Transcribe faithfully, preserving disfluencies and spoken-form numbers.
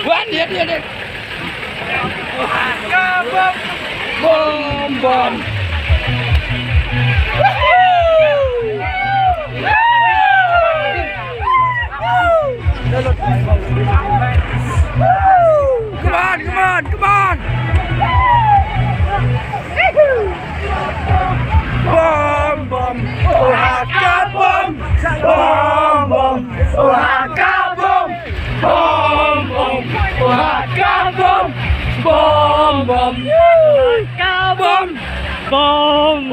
Wan, dia, dia, dia. Bom, bom. Come on, come on, come on. Bom, bom. Oh, ha, ka bom. Bom, bom. Oh, ha, ka bom. Bom, bom. Oh, ha, ka bom. Bom, bom. Ka bom. Bom.